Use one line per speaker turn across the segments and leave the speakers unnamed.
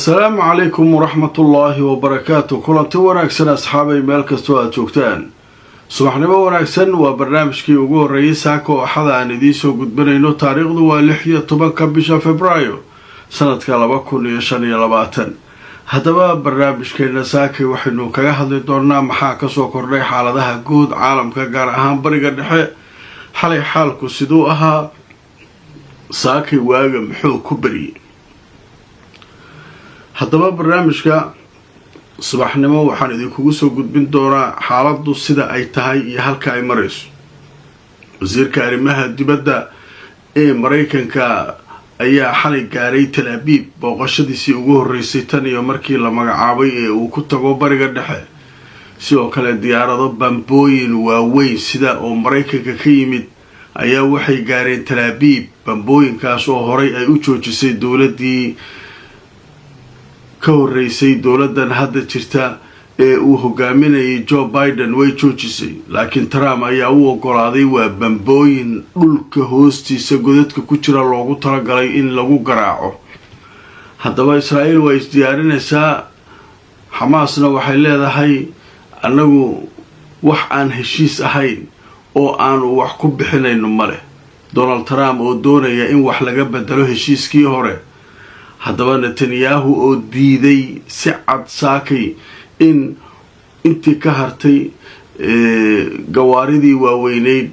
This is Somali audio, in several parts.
Asalaamu calaykum waraxmatullaahi wabarakaatu. Kulanti wanaagsan, asxaabay, meel kastoo aada joogtaan, subaxnimo wanaagsan. Waa barnaamijkii ugu horreeyay saaka oo Axada aan idiin soo gudbinayno. Taariikhdu waa 16-ka bisha Februaayo, sanadka 2025. Haddaba barnaamijkeena saakay waxaynu kaga hadli doonaa maxaa kasoo kordhay xaaladaha guud caalamka, gaar ahaan Bariga Dhexe. Xalay xaalku siduu ahaa? Saakay waaga muxuu ku beriyey? Haddaba barnaamijka subaxnimo waxaan idinkugu soo gudbin doonaa xaaladdu sida ay tahay iyo halka ay marayso. Wasiirka arrimaha dibadda ee Maraykanka ayaa xalay gaaray Tel Abiib, booqashadiisii ugu horreysay tan iyo markii la magacaabay ee uu ku tago Bariga Dhexe. Sidoo kale diyaarado bambooyin waaweyn sida oo Maraykanka ka yimid ayaa waxay gaareen Tel Abiib, bambooyinkaas oo horay ay u joojisay dowladdii ka horreysay dowladdan hadda jirta ee uu hogaaminayay Joe Biden. Way joojisay, laakiin Trump ayaa u ogolaaday. Waa bambooyin dhulka hoostiisa godadka ku jira loogu talagalay in lagu garaaco. Haddaba Israa'iil waa isdiyaarinaysaa, Xamaasna waxay leedahay annagu wax aan heshiis ahayn oo aanu wax ku bixinayno ma leh. Donald Trump oo doonaya in wax laga bedelo heshiiskii hore. Haddaba Netanyahu oo diiday si cad saakay in intii ka hartay gawaaridii waaweyneyd,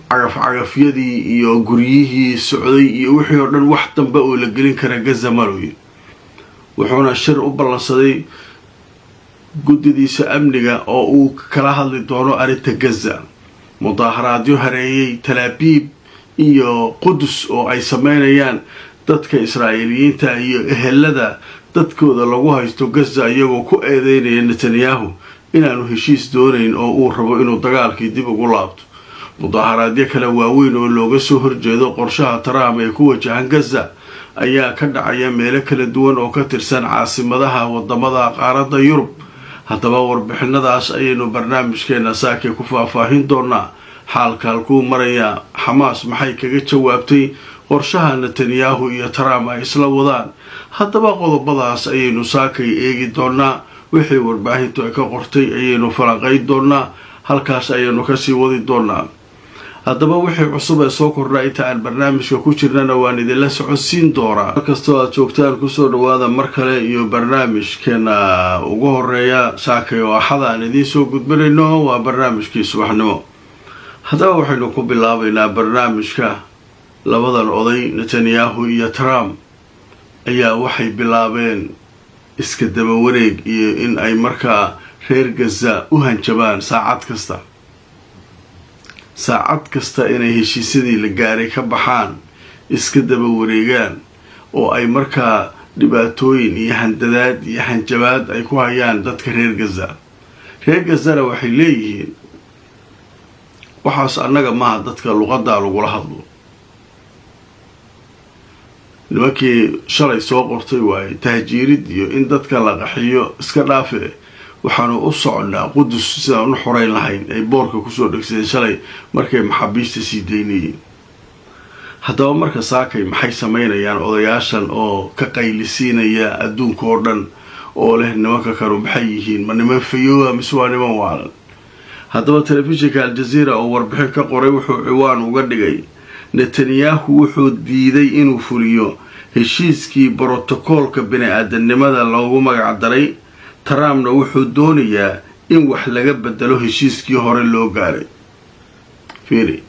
cagaf-cagafyadii iyo guryihii socday iyo wixii oo dhan, wax dambe oo la gelin kara Gaza maloy. Wuxuuna shir u ballansaday guddidiisa amniga oo uu kala hadli doono arrinta Gaza. Mudaaharaadyo hareeyay Talaabiib iyo Qudus oo ay sameynayaan dadka Israa'iiliyiinta iyo ehelada dadkooda lagu haysto Gaza, iyagoo ku eedeynaya Netanyahu inaanu heshiis doonayn oo uu rabo inuu dagaalkii dib ugu laabto. Mudaaharaadyo kale waaweyn oo looga soo horjeedo qorshaha Trump ee ku wajahan Gaza ayaa ka dhacaya meelo kala duwan oo ka tirsan caasimadaha wadamada qaaradda Yurub. Haddaba warbixinadaas ayaynu barnaamijkeena saakay ku faahfaahin doonaa. Xaalka halkuu maraya? Xamaas maxay kaga jawaabtay qorshaha Netanyahu iyo Trump ay isla wadaan? Haddaba qodobadaas ayaynu saakay eegi doonaa. Wixii warbaahintu ay ka qortay ayaynu falanqayn doonaa, halkaas ayaynu kasii wadi doonaa. Haddaba wixii cusub ee soo kordhaa inta aan barnaamijka ku jirnana waan idinla socodsiin doonaa. Markastoo aad joogtaan, kusoo dhawaada mar kale iyo barnaamijkeena ugu horeeya saakay oo Axada aan idiin soo gudbinayno. Waa barnaamijkii subaxnimo. Haddaba waxaynu ku bilaabaynaa barnaamijka labadan oday, Netanyahu iyo Trump, ayaa waxay bilaabeen iska daba wareeg iyo in ay markaa reer Gaza u hanjabaan saacad kasta, saacad kasta inay heshiisyadii la gaaray ka baxaan, iska daba wareegaan oo ay markaa dhibaatooyin iyo handadaad iyo hanjabaad ay ku hayaan dadka reer Gaza. Reer Gazana waxay leeyihiin waxaas annaga maaha dadka luqadaa lagula hadlo. Nimankii shalay soo qortay waaye tahjiirid iyo in dadka la qaxiyo iska dhaafe, waxaanu u soconnaa Qudus sidaan u xoreyn lahayn, ay boorka kusoo dhegsadeen shalay markay maxaabiista sii daynayeen. Haddaba marka saakay maxay sameynayaan odayaashan oo ka qaylisiinaya adduunka oo dhan oo leh nimanka kanu maxay yihiin? Ma niman fayooba mise waa niman waalan? Haddaba telefishinka Aljaziira oo warbixin ka qoray wuxuu ciwaan uga dhigay "Netanyahu wuxuu diiday inuu fuliyo heshiiskii brotokoolka bini-aadanimada loogu magac daray, Trumpna wuxuu doonayaa in wax laga bedelo heshiiskii hore loo gaaray." Fiiri,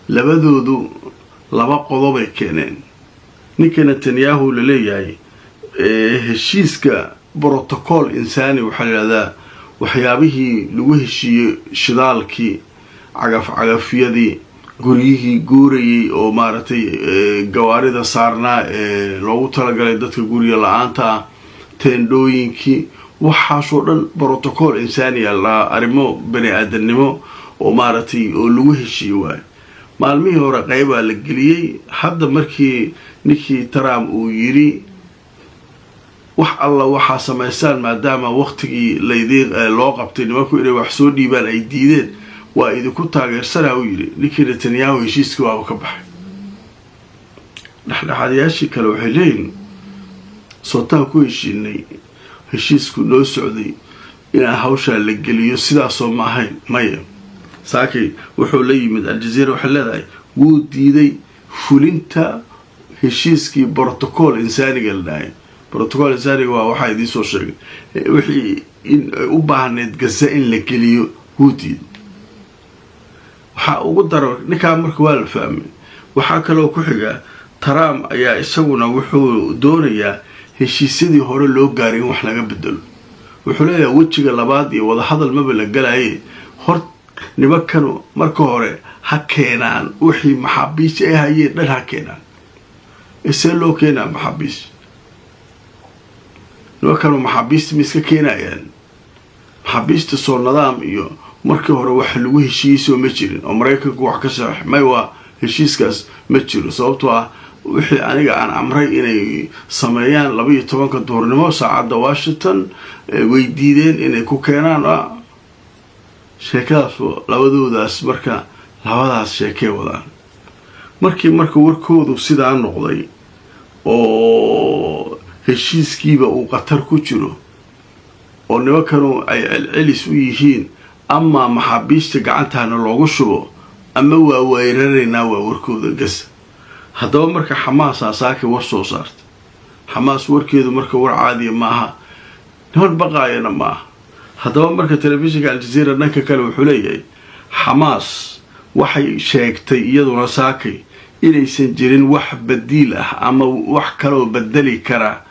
labadoodu laba qodobay keeneen. Ninka Netanyahu laleeyahay heshiiska brotocool insaani waxaa la yidhahdaa waxyaabihii lagu heshiiyey, shidaalkii, cagaf-cagafyadii, guryihii guurayay oo maaragtay gawaarida saarnaa ee loogu talagalay dadka gurya la-aanta ah, teendhooyinkii, waxaasoo dhan brotocool insaaniya la arrimo bani aadamnimo oo maaragtay oo lagu heshiiye waayo. Maalmihii hore qeybaa la geliyey. Hadda markii ninkii Trump uu yidhi wax alla waxaa samaysaan, maadaama waqtigii laydiin loo qabtay nimanku inay wax soo dhiibaan ay diideen, waa idinku taageersanaa, uu yidhi ninkii Netanyahu, heshiiskii waaba ka baxay. Dhexdhexaadayaashii kale waxay leeyihin Sootaan ku heshiinay, heshiisku noo socday inaan hawshaa la geliyo, sidaasoo ma ahayn? Maya. Saakay wuxuu la yimid, Aljaziira waxay leedahay, wuu diiday fulinta heshiiskii protocol insaaniga la dhahay. Protocol insaaniga waa waxaa idiin soo sheegay, wixii in u baahneyd Gaza in la geliyo wuu diiday. Waxaa ugu daro ninkaa marka waa la fahmay. Waxaa kaloo ku xiga, Trump ayaa isaguna wuxuu doonayaa heshiisyadii hore loo gaaray in wax laga bedelo. Wuxuu leeyahay wejiga labaad iyo wadahadal maba la galaye, hor nimankanu marka hore ha keenaan wixii maxaabiis ay hayeen dhan ha keenaan. See loo keenaa maxaabiis? Nimankanu maxaabiista ma iska keenayaan? Maxaabiista soo nidaam iyo markii hore wax lagu heshiiyey ma jirin oo Maraykanku wax ka saxmay? Waa heshiiskaas ma jiro, sababtoo ah wixii aniga aan amray inay sameeyaan 12-ka duhurnimo saacadda Washington way diideen inay ku keenaan sheekadaas. Labadoodaas marka labadaas sheekey wadaan. Markii marka warkoodu sidaa noqday oo heshiiskiiba uu khatar ku jiro oo nimankanu ay celcelis u yihiin, amaa maxaabiista gacantahana loogu shubo ama waa weeraraynaa, waa warkooda Gaza. Haddaba marka Xamaasaa saakay war soo saarta. Xamaas warkeedu marka war caadiya maaha, niman baqaayana maaha. Haddaba marka telefishinka Aljaziira dhanka kale wuxuu leeyahay, Xamaas waxay sheegtay iyaduna saakay inaysan jirin wax badiil ah ama wax kaloo bedeli kara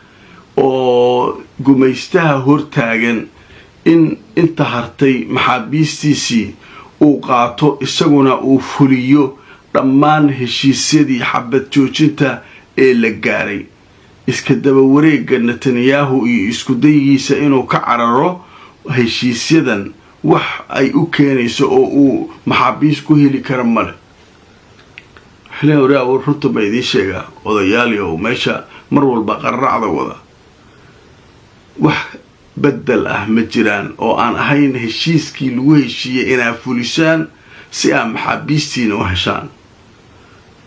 oo gumaystaha hortaagan in inta hartay maxaabiistiisii uu qaato, isaguna uu fuliyo dhammaan heshiisyadii xabad joojinta ee la gaaray. Iska daba wareega Netanyahu iyo isku dayigiisa inuu ka cararo heshiisyadan wax ay u keenayso oo uu maxaabiis ku heli kara male. Runta ba idiin sheegaa, odayaaliyow, meesha mar walba qararacda wada, wax bedel ah ma jiraan oo aan ahayn heshiiskii lagu heshiiyey inaad fulisaan si aad maxaabiistiina u heshaan.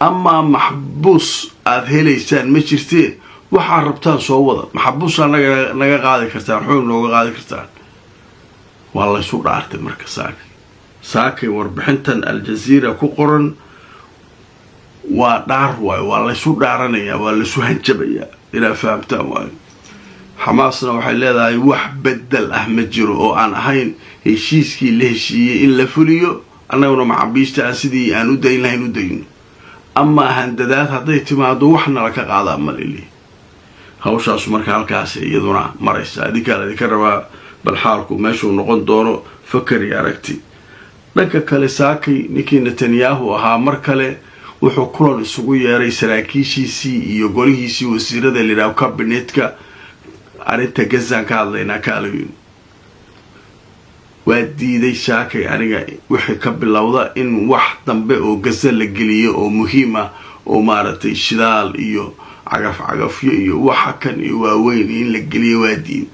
Amaa maxbuus aada helaysaan ma jirtee, waxaad rabtaan soo wada, maxbuusaa naga qaadi kartaan, xoog nooga qaadi kartaan. Waa laysu dhaartay marka saakay. Saakay warbixintan Aljaziira ku qoran waa dhaar waayo, waa laysu dhaaranayaa, waa laysu hanjabayaa, inaad fahamtaan waayo. Xamaasna waxay leedahay wax bedel ah ma jiro oo aan ahayn heshiiskii la heshiiyey in la fuliyo, annaguna maxaabiista aan sidii aan u dayn lahayn u dayno. Amaa handadaad hadday timaado, wax nala ka qaadaa malili. Hawshaas marka halkaas iyaduna maraysa. Adinkaa laydinka rabaa bal xaalku meeshuu noqon doono fakar iyo aragti. Dhanka kale, saakay ninkii Netanyahu ahaa mar kale wuxuu kulan isugu yeeray saraakiishiisii iyo golihiisii wasiirada layidhaho cabinetka. Arrinta Gazaan ka hadlaynaa kaalayin. Waa diiday saakay, aniga wixii ka bilowda in wax dambe oo Gaza la geliyo oo muhiim ah oo maaragtay shidaal iyo cagaf cagafyo iyo waxa kan iyo waaweyn in la geliyo waa diiday.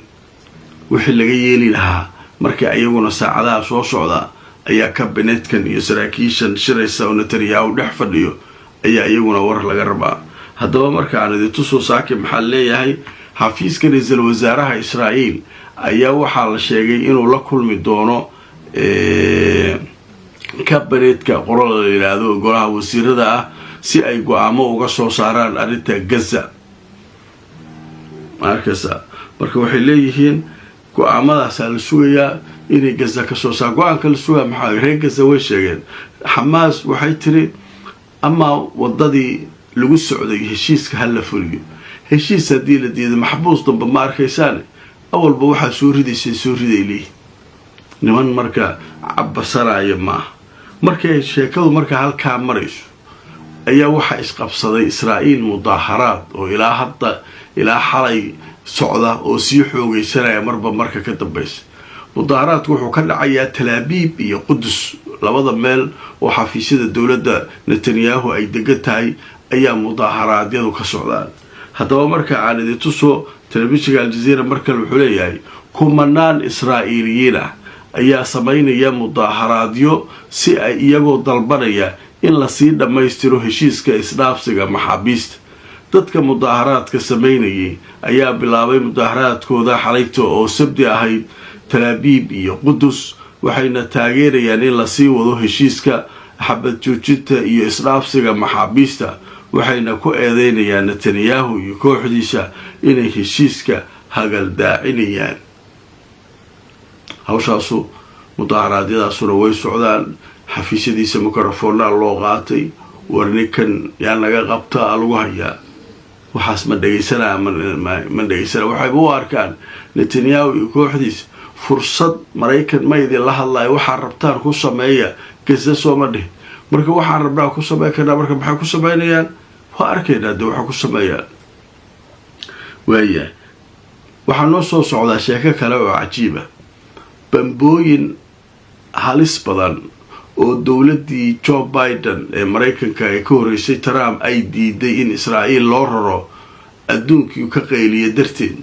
Wixii laga yeeli lahaa marka iyaguna saacadaha soo socda ayaa kabinetkan iyo saraakiishan shiraysa oo Netanyahu dhex fadhiyo ayaa iyaguna war laga rabaa. Haddaba marka aan idin tuso saaki maxaa leeyahay. Xafiiska ra-iisul wasaaraha Israa'iil ayaa waxaa la sheegay inuu la kulmi doono kabinetka qolada la yidhaahdo golaha wasiirada ah si ay go-aamo uga soo saaraan arrinta Gaza. Arkaysa, marka waxay leeyihiin go-aamadaasaa la sugayaa inay Gaza ka soo saar. Go-aanka la sugaa maxaa? Reer Gaza way sheegeen. Xamaas waxay tiri amaa wadadii lagu socday heshiiska ha la fuliyo. Heshiis haddii la diido, maxbuus damba ma arkaysaane, awalba waxaa soo ridaysay soo riday leeyihin niman. Marka cabasanaya maaha. Markay sheekadu marka halkaa marayso ayaa waxaa isqabsaday Israa'iil mudaaharaad oo ilaa hadda, ilaa xalay socda oo sii xoogaysanaya marba marka ka dambaysa. Mudaaharaadku wuxuu ka dhacayaa Talaabiib iyo Qudus, labada meel oo xafiisyada dowladda Netanyahu ay degan tahay ayaa mudaaharaadyadu ka socdaan. Haddaba marka aan idin tuso, telefishinka Aljaziira markale wuxuu leeyahay kumanaan Israa'iiliyiin ah ayaa samaynaya mudaaharaadyo si ay iyagoo dalbanaya in lasii dhammaystiro heshiiska isdhaafsiga maxaabiista. Dadka mudaaharaadka sameynayay ayaa bilaabay mudaaharaadkooda xalayto oo Sabdi ahayd Talaabiib iyo Qudus, waxayna taageerayaan in lasii wado heshiiska xabad joojinta iyo isdhaafsiga maxaabiista, waxayna ku eedeynayaan Netanyahu iyo kooxdiisa inay heshiiska hagaldaacinayaan. Hawshaasu, mudaharaadyadaasuna way socdaan. Xafiisyadiisa mikrofoonaa loo qaatay, war ninkan yaa naga qabtaa lagu hayaa. Waxaas ma dhegaysanaa? Ma dhegaysana. Waxayba u arkaan Netanyahu iyo kooxdiisa fursad. Maraykan ma idin la hadlayo, waxaa rabtaan ku sameeya Gaza, sooma dhih? Marka waxaan rabnaa ku sameyn karnaa. Marka maxay ku sameynayaan? Waa arkaynaa dee waxay ku sameeyaan. Waayahay, waxaa noo soo socdaa sheeko kale oo cajiiba: bambooyin halis badan oo dowladdii Joe Biden ee Maraykanka ee ka horreysay Trump ay diiday in Israa'iil loo raro, adduunkii ka qayliya darteed,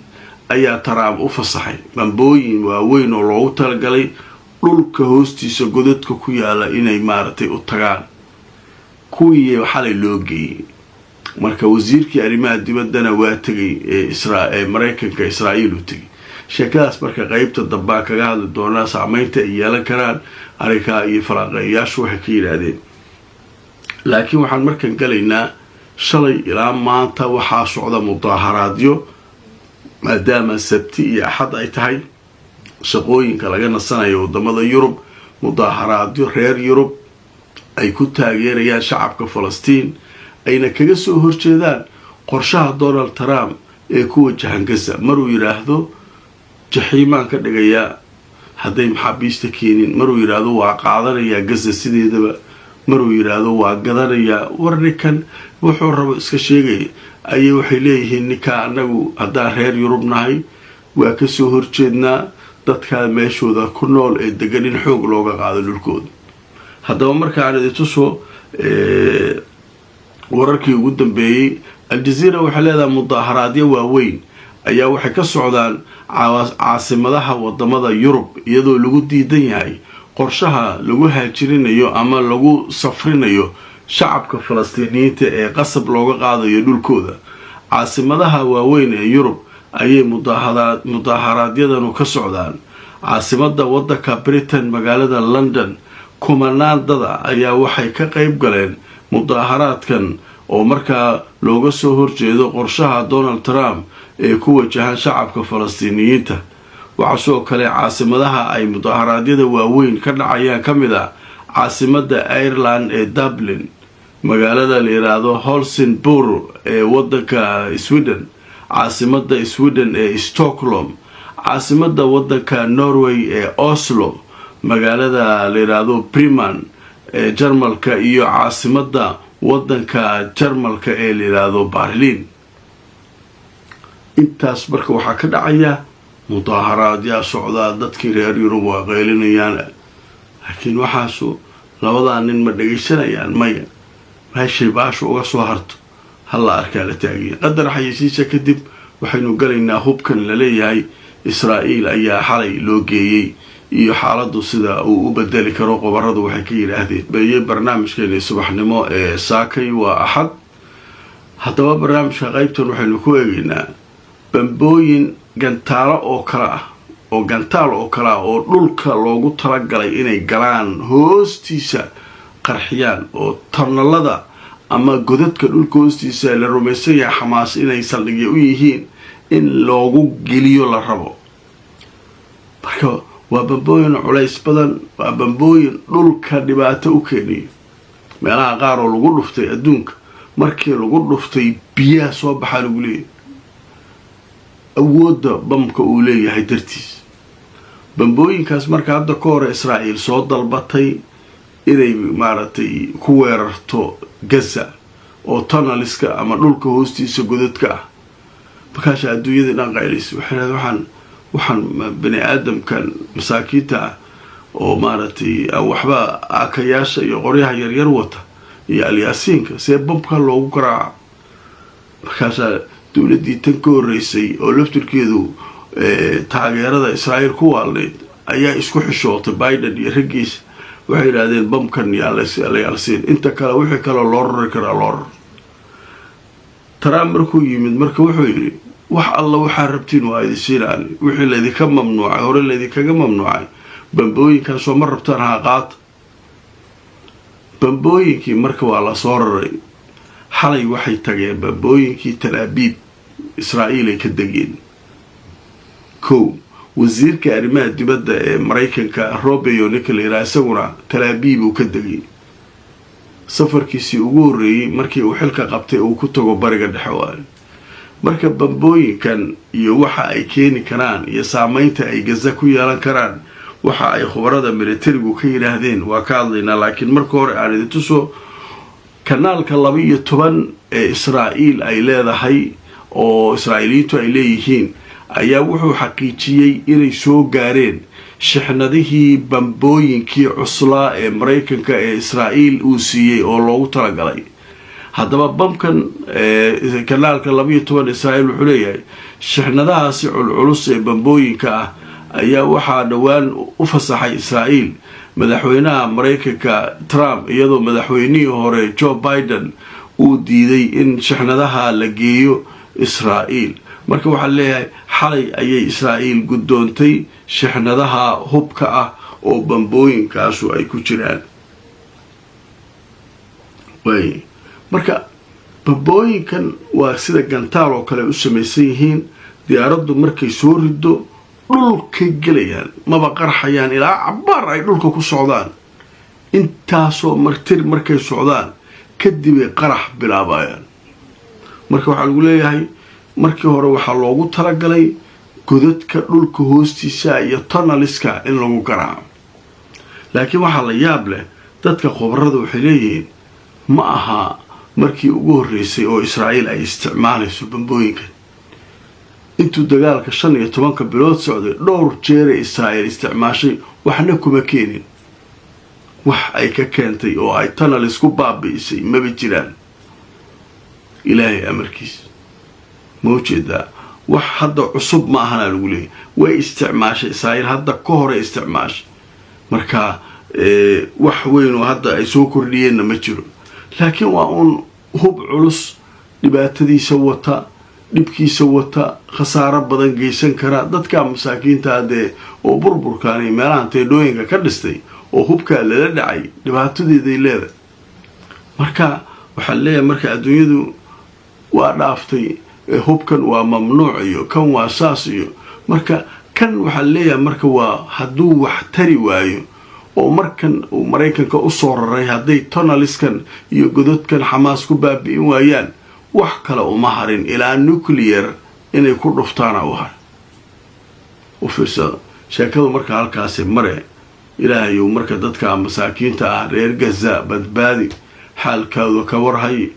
ayaa Trump u fasaxay. Bambooyin waaweyn oo loogu talagalay dhulka hoostiisa godadka ku yaala inay maaragtay u tagaan, kuwii xalay loo geeyey. Marka wasiirkii arrimaha dibaddana waa tegay ee Maraykanka, Israa'iil u tegay. Sheekadaas marka qeybta dambaa kaga hadli doonaa, saameynta ay yeelan karaan arrinkaa iyo falanqeeyayaashu waxay ka yidhaahdeen. Laakiin waxaan markan galaynaa shalay ilaa maanta waxaa socda mudaaharaadyo, maadaama Sabti iyo Axad ay tahay shaqooyinka laga nasanayo wadamada Yurub. Mudaaharaadyo reer Yurub ay ku taageerayaan shacabka Falastiin, ayna kaga soo horjeedaan qorshaha Donald Trump ee ku wajahan Gaza. Maruu yidhaahdo jaxiimaan ka dhigayaa hadday maxaabiista keenin, maruu yidhaahdo waa qaadanayaa Gaza sideedaba, maruu yidhaahdo waa gadanayaa, war ninkan wuxuu rabo iska sheegaya, ayay waxay leeyihiin ninkaa annagu haddaan reer Yurub nahay waa kasoo horjeednaa dadkaa meeshooda ku nool ee degan in xoog looga qaado dhulkooda. Haddaba markaan idin tuso wararkii ugu dambeeyey, Aljaziira waxay leedahay mudaaharaadyo waaweyn ayaa waxay ka socdaan caasimadaha wadamada Yurub, iyadoo lagu diidan yahay qorshaha lagu haajirinayo ama lagu safrinayo shacabka Falastiiniyiinta ee qasab looga qaadayo dhulkooda. Caasimadaha waaweyn ee Yurub ayay mudaaharaadyadanu ka socdaan. Caasimada wadanka Britain, magaalada London, kumanaan dada ayaa waxay ka qayb galeen mudaaharaadkan oo markaa looga soo horjeedo qorshaha Donald Trump ee ku wajahan shacabka Falastiiniyiinta. Waxaa sidoo kale caasimadaha ay mudaharaadyada waaweyn ka dhacayaan ka mid ah caasimada Ireland ee Dublin, magaalada la yiraahdo Helsingborg ee wadanka Sweden, caasimada Sweden ee Stockholm, caasimada wadanka Norway ee Oslo, magaalada la yiraahdo Bremen ee Jarmalka iyo caasimada wadanka Jarmalka ee la yiraahdo Berlin. Intaas marka waxaa ka dhacaya mudaaharaadyaa socdaa, dadkii reer Yurub waa qaylinayaan. Laakiin waxaasu labadaa nin ma dhagaysanayaan? Maya. Meeshay baasha uga soo harto hala arkaa la taagiya. Qadar xayeysiisa kadib waxaynu galaynaa hubkan laleeyahay Israa'iil ayaa xalay loo geeyey iyo xaaladdu sida uu u bedeli karo, qobaradu waxay ka yidhaahdeen. Beeye barnaamijkeeni subaxnimo ee saakay waa Axad. Haddaba barnaamijka qaybtan waxaynu ku eegaynaa bambooyin gantaalo oo kale ah, oo gantaal oo kale ah, oo dhulka loogu talagalay inay galaan hoostiisa, qarxiyaan, oo tunnelada ama godadka dhulka hoostiisa la rumaysan yahay Xamaas inay saldhigya u yihiin in loogu geliyo la rabo. Marka waa bambooyin culays badan, waa bambooyin dhulka dhibaato u keeniyo. Meelaha qaar oo lagu dhuftay adduunka, markii lagu dhuftay biyaha soo baxaa lagu leeyahay, awoodda bamka uu leeyahay dartiis. Bambooyinkaas marka hadda ka hore Israa'iil soo dalbatay inay maaragtay ku weerarto Gaza oo tunnelska ama dhulka hoostiisa godadka ah, markaasha adduunyadii dhan qaylaysa. Waxay dhahdeen waxaan bani aadamkan masaakiinta ah oo maaragtay waxba aakayaasha iyo qoryaha yaryar wata iyo alyaasiinka see bamka loogu garaaca? Markaasaa dowladdii tan ka horreysay oo lafturkeedu taageerada Israa'iil ku waalnayd ayaa isku xishootay Biden iyo raggiisa. Waxay yidhahdeen bamkan yaalasiin, inta kale wixii kaloo loo rari karaa loo raro. Trump markuu yimid marka wuxuu yidhi, wax alla waxaa rabtiin waa idin siinaan. Wixii laydinka mamnuucay, hore laydinkaga mamnuucay, bambooyinkaasoo ma rabtaan? Haa, qaata bambooyinkii. Marka waa lasoo raray. Xalay waxay tageen bambooyinkii Talaabiib, Israa'iil ay ka degeen. Kow, wasiirka arrimaha dibadda ee Maraykanka, Rubio ninka la yidhaha, isaguna Talaabiib uu ka degay. Safarkiisii ugu horreeyey markii uu xilka qabtay uu ku tago Bariga Dhexe waayo. Marka bambooyinkan iyo waxa ay keeni karaan iyo saameynta ay Gaza ku yeelan karaan, waxa ay khubarada militarigu ka yidhaahdeen, waa ka hadlaynaa. Laakiin marka hore aan idin tuso kanaalka 12 ee Israa'iil ay leedahay oo Israa'iiliyiintu ay leeyihiin ayaa wuxuu xaqiijiyey inay soo gaareen shixnadihii bambooyinkii cuslaa ee Maraykanka ee Israa'iil uu siiyey oo loogu talagalay. Haddaba bamkan kanaalka 12 Israa'iil wuxuu leeyahay shixnadahaasi culculus ee bambooyinka ah ayaa waxaa dhowaan u fasaxay Israa'iil madaxweynaha Maraykanka Trump, iyadoo madaxweynihii hore Joe Biden uu diiday in shixnadaha la geeyo Israa'iil. Marka waxaa leeyahay xalay ayay Israa'iil guddoontay shixnadaha hubka ah oo bambooyinkaasu ay ku jiraan. Waay, marka bambooyinkan waa sida gantaal oo kale u samaysan yihiin. Diyaaraddu markay soo rido dhulkay gelayaan, maba qarxayaan ilaa cabbaar ay dhulka ku socdaan. Intaasoo martir markay socdaan kadibay qarax bilaabayaan. Marka waxaa lagu leeyahay markii hore waxaa loogu talagalay godadka dhulka hoostiisa iyo tunnelska in lagu garaaco. Laakiin waxaa la yaab leh, dadka khubarada waxay leeyihiin ma aha markii ugu horreysay oo Israa'iil ay isticmaalayso bambooyinkan. Intuu dagaalka 15-ka bilood socday dhowr jeeray Israa'iil isticmaashay, waxna kuma keenin. Wax ay ka keentay oo ay tunnels ku baabi'isay maba jiraan. Ilaahay amarkiis, ma ujeedaa? Wax hadda cusub ma ahanaa lagu leeyahy. Way isticmaashay Israa'iil, hadda ka hore isticmaashay. Marka wax weyn oo hadda ay soo kordhiyeenna ma jiro, laakiin waa uun hub culus, dhibaatadiisa wata, dhibkiisa wata, khasaaro badan geysan kara dadka masaakiinta dee oo burburkan iyo meelahan teedhooyinka ka dhistay oo hubkaa lala dhacay, dhibaatadeeday leedahay. Marka waxaa leeyahay, marka adduunyadu waa dhaaftay hubkan waa mamnuuc iyo kan waa saas iyo. Marka kan waxaa leeyahay, marka waa hadduu wax tari waayo oo markan uu Maraykanka usoo raray, hadday tunnelskan iyo godadkan Xamaas ku baabi'in waayaan, wax kale uma harin ilaa nuclear inay ku dhuftaana u har u fiirsada sheekadu. Marka halkaasi mare, Ilaahayou marka dadka masaakiinta ah reer Gaza badbaadi, xaalkaadu ka warhay,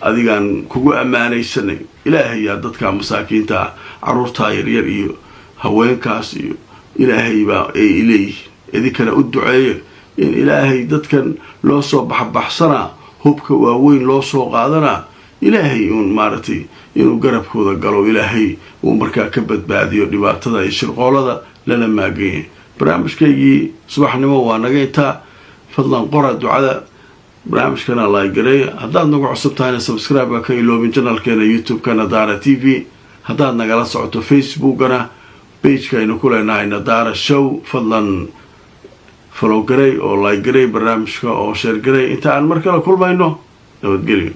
adigaan kugu ammaanaysanay. Ilaahayaa dadka masaakiinta ah, caruurtaa yaryar iyo haweenkaas iyo Ilaahay baa ay leeyihiin. Idinkana u duceeyo in Ilaahay dadkan loo soo baxbaxsanaa, hubka waaweyn loo soo qaadanaa, Ilaahay uun maaragtay inuu garabkooda galo, Ilaahay uu markaa ka badbaadiyo dhibaatada iyo shirqoolada lala maaganyay. Barnaamijkaygii subaxnimo waa naga intaa. Fadlan qora ducada, barnaamijkana like gareeya. Haddaad nagu cusub tahayna subscribe ka iloobin channelkeena YouTube-ka Nadaara TV. Haddaad nagala socoto Facebookana, pageka aynu ku leenahay Nadaara Show, fadlan follow garay oo like garay barnaamijka oo share garay. Inta aan mar kale kulmayno, nabadgelyo.